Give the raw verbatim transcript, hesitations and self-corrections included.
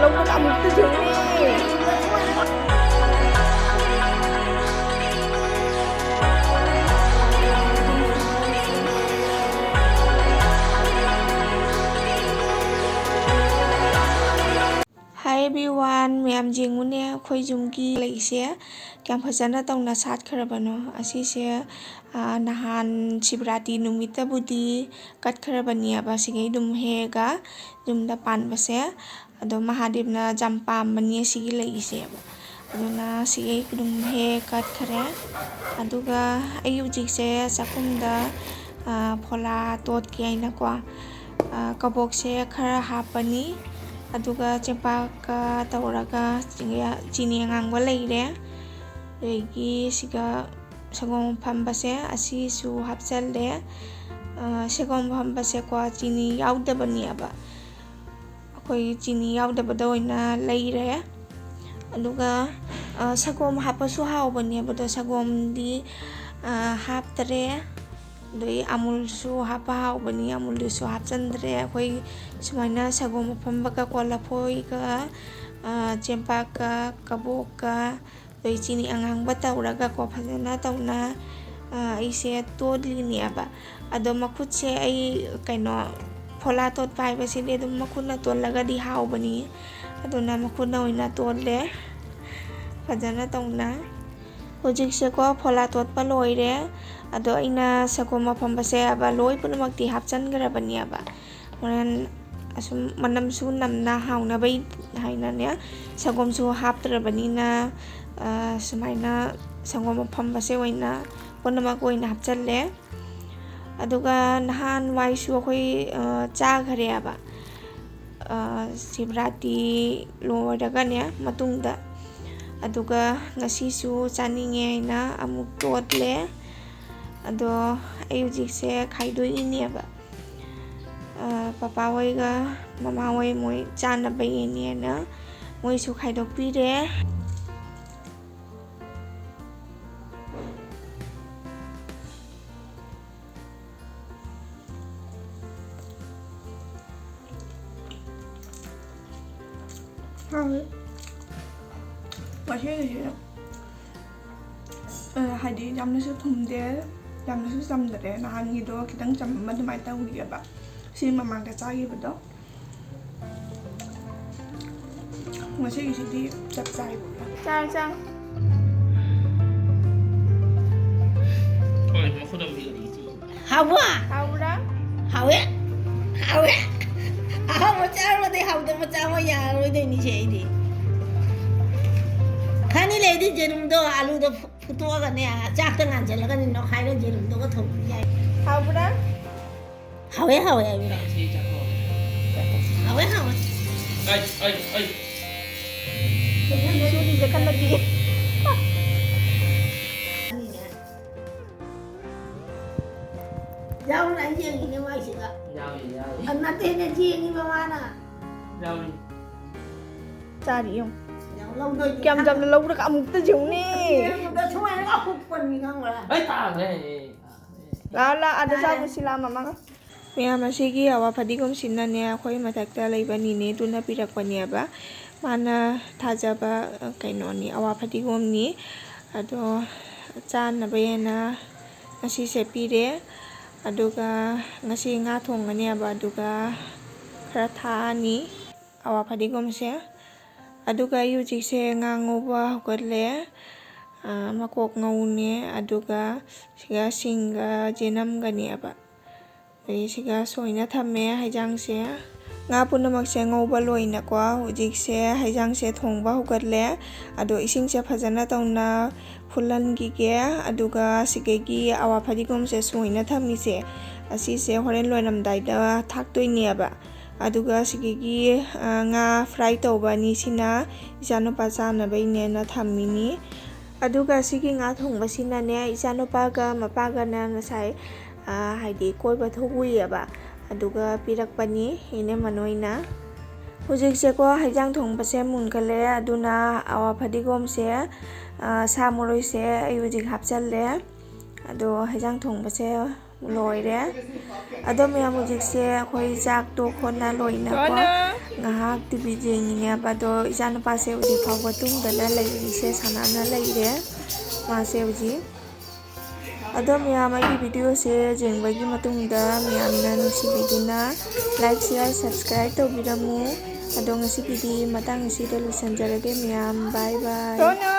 ꯂꯧꯕ ꯑꯃꯨꯛꯇ ꯊꯦꯡꯅꯩ꯫ Hi everyone, ꯃꯌꯥꯝ ꯌꯦꯡꯉꯨꯅꯦ, ꯑꯩꯈꯣꯏ ꯌꯨꯝꯒꯤ ꯂꯩꯁꯦ ꯀꯌꯥꯝ ꯐꯖꯅ ꯇꯧꯅ ꯁꯥꯠꯈ꯭ꯔꯕꯅꯣ꯫ ꯑꯁꯤꯁꯦ, ꯑ, ꯅꯍꯥꯟ ꯁꯤꯕꯔꯥꯇꯤ ꯅꯨꯃꯤꯠꯇꯕꯨꯗꯤ ꯀꯠꯈ꯭ꯔꯕꯅꯦꯕ, ꯁꯤꯒꯩ ꯑꯗꯨꯝ ꯍꯦꯛꯑꯒ ꯌꯨꯝꯗ ꯄꯥꯟꯕꯁꯦ꯫ ꯑꯗꯣ ꯃꯍꯥꯗꯦꯕꯅ ꯌꯥꯝ ꯄꯥꯝꯕꯅꯦ ꯁꯤꯒꯤ ꯂꯩꯁꯦ꯫ ꯑꯗꯨꯅ ꯁꯤꯒꯩ ꯑꯗꯨꯝ ꯍꯦꯛ ꯀꯠꯈ꯭ꯔꯦ꯫ ꯑꯗꯨꯒ ꯑꯩ ꯍꯧꯖꯤꯛꯁꯦ ꯆꯥꯛꯈꯨꯝꯗ, ꯑ, ꯐꯣꯂꯥ ꯇꯣꯠꯀꯦ ꯍꯥꯏꯅꯀꯣ, ꯑ, ꯀꯕꯣꯛꯁꯦ ꯈꯔ ꯍꯥꯞꯄꯅꯤ꯫ ꯑꯗꯨꯒ ꯆꯦꯡꯄꯥꯛꯀ ꯇꯧꯔꯒ ꯆꯤꯅꯤ ꯑꯉꯥꯡꯕ ꯂꯩꯔꯦ꯫ ꯑꯗꯒꯤ ꯁꯤꯒ ꯁꯪꯒꯣꯝ ꯑꯐꯝꯕꯁꯦ ꯑꯁꯤꯁꯨ ꯍꯥꯞꯆꯜꯂꯦ꯫ ꯑ, ꯁꯪꯒꯣꯝ ꯑꯐꯝꯕꯁꯦꯀꯣ ꯆꯤꯅꯤ ꯌꯥꯎꯗꯕꯅꯦꯕ꯫ ꯑꯩꯈꯣꯏ ꯆꯤꯅꯤ ꯌꯥꯎꯗꯕꯗ ꯑꯣꯏꯅ ꯂꯩꯔꯦ꯫ ꯑꯗꯨꯒ, ꯑ, ꯁꯪꯒꯣꯝ ꯍꯥꯞꯄꯁꯨ ꯍꯥꯎꯕꯅꯦꯕ, ꯑꯗꯣ ꯁꯪꯒꯣꯝꯗꯤ, ꯑ, ꯍꯥꯞꯇꯔꯦ꯫ ꯑꯗꯩ ꯑꯃꯨꯜꯁꯨ ꯍꯥꯞꯄ ꯍꯥꯎꯕꯅꯤ, ꯑꯃꯨꯜꯗꯨꯁꯨ ꯍꯥꯞꯆꯤꯟꯗ꯭ꯔꯦ꯫ ꯑꯩꯈꯣꯏ ꯁꯨꯃꯥꯏꯅ ꯁꯪꯒꯣꯝ ꯑꯐꯝꯕꯒ ꯀꯣ ꯂꯐꯣꯏꯒ, ꯑ, ꯆꯦꯡꯄꯥꯛꯀ ꯀꯕꯣꯛꯀ ꯑꯗꯩ ꯆꯤꯅꯤ ꯑꯉꯥꯡꯕ ꯇꯧꯔꯒꯀꯣ ꯐꯖꯅ ꯇꯧꯅ, ꯑ, ꯑꯩꯁꯦ ꯇꯣꯠꯂꯤꯅꯦꯕ꯫ ꯑꯗꯣ ꯃꯈꯨꯠꯁꯦ ꯑꯩ ꯀꯩꯅꯣ ꯐꯣꯂꯥ ꯇꯣꯠꯄ ꯍꯥꯏꯕꯁꯤꯗꯤ ꯑꯗꯨꯝ ꯃꯈꯨꯠꯅ ꯇꯣꯠꯂꯒꯗꯤ ꯍꯥꯎꯕꯅꯤ꯫ ꯑꯗꯨꯅ ꯃꯈꯨꯠꯅ ꯑꯣꯏꯅ ꯇꯣꯠꯂꯦ ꯐꯖꯅ ꯇꯧꯅ꯫ ꯍꯧꯖꯤꯛꯁꯦꯀꯣ ꯐꯣꯂꯥ ꯇꯣꯠꯄ ꯂꯣꯏꯔꯦ꯫ ꯑꯗꯣ ꯑꯩꯅ ꯁꯪꯒꯣꯝ ꯑꯐꯝꯕꯁꯦ ꯍꯥꯏꯕ ꯂꯣꯏ ꯄꯨꯝꯅꯃꯛꯇꯤ ꯍꯥꯞꯆꯤꯟꯈ꯭ꯔꯕꯅꯦꯕ꯫ ꯍꯣꯔꯦꯟ ꯑꯁꯨꯝ ꯃꯅꯝꯁꯨ ꯅꯝꯅ ꯍꯥꯎꯅꯕꯩ ꯍꯥꯏꯅꯅꯦ, ꯁꯪꯒꯣꯝꯁꯨ ꯍꯥꯞꯇ꯭ꯔꯕꯅꯤꯅ, ꯑ, ꯁꯨꯃꯥꯏꯅ ꯁꯪꯒꯣꯝ ꯑꯐꯝꯕꯁꯦ ꯑꯣꯏꯅ ꯄꯨꯝꯅꯃꯛ ꯑꯣꯏꯅ ꯍꯥꯞꯆꯜꯂꯦ꯫ ꯑꯗꯨꯒ ꯅꯍꯥꯟꯋꯥꯏꯁꯨ ꯑꯩꯈꯣꯏ, ꯑ, ꯆꯥꯈ꯭ꯔꯦꯕ, ꯑ, ꯁꯤꯕꯔꯥꯇꯤ ꯂꯣꯏꯔꯒꯅꯦ ꯃꯇꯨꯡꯗ꯫ ꯑꯗꯨꯒ ꯉꯁꯤꯁꯨ ꯆꯥꯅꯤꯡꯉꯦ ꯍꯥꯏꯅ ꯑꯃꯨꯛ ꯇꯣꯠꯂꯦ꯫ ꯑꯗꯣ ꯑꯩ ꯍꯧꯖꯤꯛꯁꯦ ꯈꯥꯏꯗꯣꯛꯏꯅꯦꯕ꯫ ꯑ, ꯄꯄꯥ ꯍꯣꯏꯒ ꯃꯃꯥ ꯍꯣꯏ ꯃꯣꯏ ꯆꯥꯅꯕ ꯌꯦꯟꯅꯦꯅ ꯃꯣꯏꯁꯨ ꯈꯥꯏꯗꯣꯛꯄꯤꯔꯦ꯫ ꯍꯥꯎꯋꯦ꯫ ꯉꯁꯤꯒꯤꯁꯦ, ꯑ, ꯍꯥꯏꯗꯤ ꯌꯥꯝꯅꯁꯨ ꯊꯨꯝꯗꯦ, ꯌꯥꯝꯅꯁꯨ ꯆꯝꯗ꯭ꯔꯦ꯫ ꯅꯍꯥꯟꯒꯤꯗꯣ ꯈꯤꯇꯪ ꯆꯝꯕ ꯑꯗꯨꯃꯥꯏꯅ ꯇꯧꯈꯤꯑꯕ, ꯁꯤ ꯃꯃꯥꯡꯗ ꯆꯥꯈꯤꯕꯗꯣ꯫ ꯉꯁꯤꯒꯤꯁꯤꯗꯤ ꯆꯞ ꯆꯥꯏꯕ꯫ ꯆꯥꯔꯣ, ꯆꯥꯔꯣ꯫ ꯍꯣꯏ, ꯃꯈꯨꯠ ꯑꯃ ꯄꯤꯔꯛꯑꯣ꯫ ꯍꯥꯎꯕ꯭ꯔꯥ? ꯍꯥꯎꯕ꯭ꯔꯥ? ꯍꯥꯎꯋꯦ꯫ ꯍꯥꯎꯋꯦ꯫ ꯑꯍꯥꯎꯕ ꯆꯥꯔꯨꯔꯗꯤ ꯍꯥꯎꯇꯕ ꯆꯥꯕ ꯌꯥꯔꯔꯣꯏꯗꯣꯏꯅꯤꯁꯦ ꯑꯩꯗꯤ꯫ ꯈꯅꯤ ꯂꯩꯗꯤ ꯌꯦꯔꯨꯝꯗꯣ, ꯑꯂꯨꯗꯣ ꯐꯨ-, ꯐꯨꯠꯇꯣꯛꯑꯒꯅꯦ, ꯆꯥꯛꯇ ꯉꯥꯟꯁꯤꯜꯂꯒꯅꯦ, ꯅꯣꯈꯥꯏꯔ ꯌꯦꯔꯨꯝꯗꯨꯒ ꯊꯣꯡꯕ ꯌꯥꯏ꯫ ꯍꯥꯎꯕ꯭ꯔꯥ? ꯍꯥꯎꯋꯦ, ꯍꯥꯎꯋꯦ ꯍꯥꯏꯕꯤꯔꯣ꯫ ꯍꯥꯎꯋꯦ, ꯍꯥꯎꯋꯦ꯫ ꯑꯩ, ꯑꯩ, ꯑꯩ꯫ ꯁꯨꯔꯤꯁꯦ ꯈꯜꯂꯗꯤ꯫ ꯌꯥꯎꯔ ꯑꯩ ꯌꯦꯡꯉꯤꯅꯦ ꯃꯥꯏꯁꯤꯗ꯫ ꯌꯥꯎꯏ, ꯌꯥꯎꯏ꯫ ꯑ, ꯅꯠꯇꯦꯅꯦ, ꯌꯦꯡꯉꯤꯕ ꯃꯥꯅ꯫ ꯌꯥꯎꯏ꯫ ꯆꯥꯔꯤ ꯌꯦꯡꯉꯨ꯫ ꯌꯥꯎ ꯂꯧꯗꯣꯏꯅꯤ ꯀꯌꯥꯝ ꯈꯪꯉꯦ꯫ ꯌꯥꯝꯅ ꯂꯧꯔꯒ ꯑꯃꯨꯛꯇ ꯌꯦꯡꯉꯨꯅꯦ꯫ ꯌꯦꯡꯕꯗ ꯁꯨꯃꯥꯏꯅ ꯑꯍꯨꯛꯄꯅꯤ ꯈꯪꯕ꯭ꯔꯥ? ꯑꯩ ꯇꯥꯈ꯭ꯔꯦ꯫ ꯂꯥꯛꯑꯣ, ꯂꯥꯛꯑꯣ, ꯑꯥꯗ ꯆꯥꯔꯦ꯫ ꯆꯥꯕ ꯁꯤ ꯂꯥꯛꯑꯣ, ꯃꯃꯥꯒ꯫ ꯃꯌꯥꯝ ꯑꯁꯤꯒꯤ ꯑꯋꯥ ꯐꯗꯤꯒꯣꯝꯁꯤꯅꯅꯦ, ꯑꯩꯈꯣꯏ ꯃꯊꯛꯇ ꯂꯩꯕ ꯅꯤꯅꯦꯗꯨꯅ ꯄꯤꯔꯛꯄꯅꯦꯕ꯫ ꯃꯥꯅ ꯊꯥꯖꯕ, ꯑ, ꯀꯩꯅꯣꯅꯤ, ꯑꯋꯥ ꯐꯗꯤꯒꯣꯝꯅꯤ꯫ ꯑꯗꯣ ꯆꯥꯅꯕ ꯍꯥꯏꯅ ꯉꯁꯤꯁꯦ ꯄꯤꯔꯦ꯫ ꯑꯗꯨꯒ ꯉꯁꯤ ꯉꯥ ꯊꯣꯡꯒꯅꯦꯕ, ꯑꯗꯨꯒ ꯈꯔ ꯊꯥꯛꯑꯅꯤ ꯑꯋꯥ ꯐꯗꯤꯒꯣꯝꯁꯦ꯫ ꯑꯗꯨꯒ ꯑꯩ ꯍꯧꯖꯤꯛꯁꯦ ꯉꯥ ꯉꯧꯕ ꯍꯧꯒꯠꯂꯦ꯫ ꯑ, ꯃꯀꯣꯛ ꯉꯧꯅꯦ, ꯑꯗꯨꯒ ꯁꯤꯒ ꯁꯤꯡꯒ ꯆꯦꯅꯝꯒꯅꯦꯕ꯫ ꯑꯗꯩ ꯁꯤꯒ ꯁꯣꯏꯅ ꯊꯝꯃꯦ ꯍꯩꯖꯥꯡꯁꯦ꯫ ꯉꯥ ꯄꯨꯝꯅꯃꯛꯁꯦ ꯉꯧꯕ ꯂꯣꯏꯅꯀꯣ, ꯍꯧꯖꯤꯛꯁꯦ ꯍꯩꯖꯥꯡꯁꯦ ꯊꯣꯡꯕ ꯍꯧꯒꯠꯂꯦ꯫ ꯑꯗꯣ ꯏꯁꯤꯡꯁꯦ ꯐꯖꯅ ꯇꯧꯅ ꯐꯨꯠꯍꯟꯈꯤꯒꯦ꯫ ꯑꯗꯨꯒ ꯁꯤꯗꯒꯤ ꯑꯋꯥ ꯐꯗꯤꯒꯣꯝꯁꯦ ꯁꯣꯏꯅ ꯊꯝꯃꯤꯁꯦ, ꯑꯁꯤꯁꯦ ꯍꯣꯔꯦꯟ ꯂꯣꯏꯔꯝꯗꯥꯏꯗ ꯊꯥꯛꯇꯣꯏꯅꯦꯕ꯫ ꯑꯗꯨꯒ ꯁꯤꯗꯒꯤ, ꯑ, ꯉꯥ ꯐ꯭ꯔꯥꯏ ꯇꯧꯕ ꯑꯅꯤꯁꯤꯅ ꯏꯆꯥꯅꯨꯄꯥ ꯆꯥꯅꯕꯩꯅꯦꯅ ꯊꯝꯃꯤꯅꯤ꯫ ꯑꯗꯨꯒ ꯁꯤꯒꯤ ꯉꯥ ꯊꯣꯡꯕꯁꯤꯅꯅꯦ, ꯏꯆꯥꯅꯨꯄꯥꯒ ꯃꯄꯥꯒꯅ ꯉꯁꯥꯏ, ꯑ, ꯍꯥꯏꯗꯤ ꯀꯣꯏꯕ ꯊꯣꯛꯎꯏꯑꯕ, ꯑꯗꯨꯒ ꯄꯤꯔꯛꯄꯅꯤ ꯏꯅꯦ ꯃꯅꯣꯏꯅ꯫ ꯍꯧꯖꯤꯛꯁꯦꯀꯣ, ꯍꯩꯖꯥꯡ ꯊꯣꯡꯕꯁꯦ ꯃꯨꯟꯒꯜꯂꯦ, ꯑꯗꯨꯅ ꯑꯋꯥ ꯐꯗꯤꯒꯣꯝꯁꯦ, ꯑ, ꯁꯥ ꯃꯔꯣꯏꯁꯦ ꯑꯩ ꯍꯧꯖꯤꯛ ꯍꯥꯞꯆꯜꯂꯦ꯫ ꯑꯗꯣ ꯍꯩꯖꯥꯡ ꯊꯣꯡꯕꯁꯦ ꯂꯣꯏꯔꯦ꯫ ꯑꯗꯣ ꯃꯌꯥꯝ, ꯍꯧꯖꯤꯛꯁꯦ ꯑꯩꯈꯣꯏ ꯆꯥꯛ ꯇꯣꯛ ꯈꯣꯠꯅ ꯂꯣꯏꯅꯀꯣ꯫ ꯀꯣꯟꯅ꯫ ꯉꯥꯏꯍꯥꯛ ꯇꯤ ꯚꯤ ꯌꯦꯡꯉꯤꯅꯦꯕ꯫ ꯑꯗꯣ ꯏꯆꯥꯅꯨꯄꯥꯁꯦ ꯍꯧꯖꯤꯛ ꯐꯥꯎꯕ ꯇꯨꯝꯗꯅ ꯂꯩꯔꯤꯁꯦ, ꯁꯥꯟꯅꯅ ꯂꯩꯔꯦ ꯃꯥꯁꯦ ꯍꯧꯖꯤꯛ꯫ ꯑꯗꯣ ꯃꯌꯥꯝ, ꯑꯩꯒꯤ ꯚꯤꯗꯤꯑꯣꯁꯦ ꯌꯦꯡꯕꯒꯤ ꯃꯇꯨꯡꯗ ꯃꯌꯥꯝꯅ ꯅꯨꯡꯁꯤꯕꯤꯗꯨꯅ like, share, subscribe ꯇꯧꯕꯤꯔꯝꯃꯨ꯫ ꯑꯗꯣ ꯉꯁꯤꯒꯤꯗꯤ ꯃꯇꯥꯡ ꯑꯁꯤꯗ ꯂꯣꯏꯁꯤꯟꯖꯔꯒꯦ ꯃꯌꯥꯝ꯫ Bye bye꯫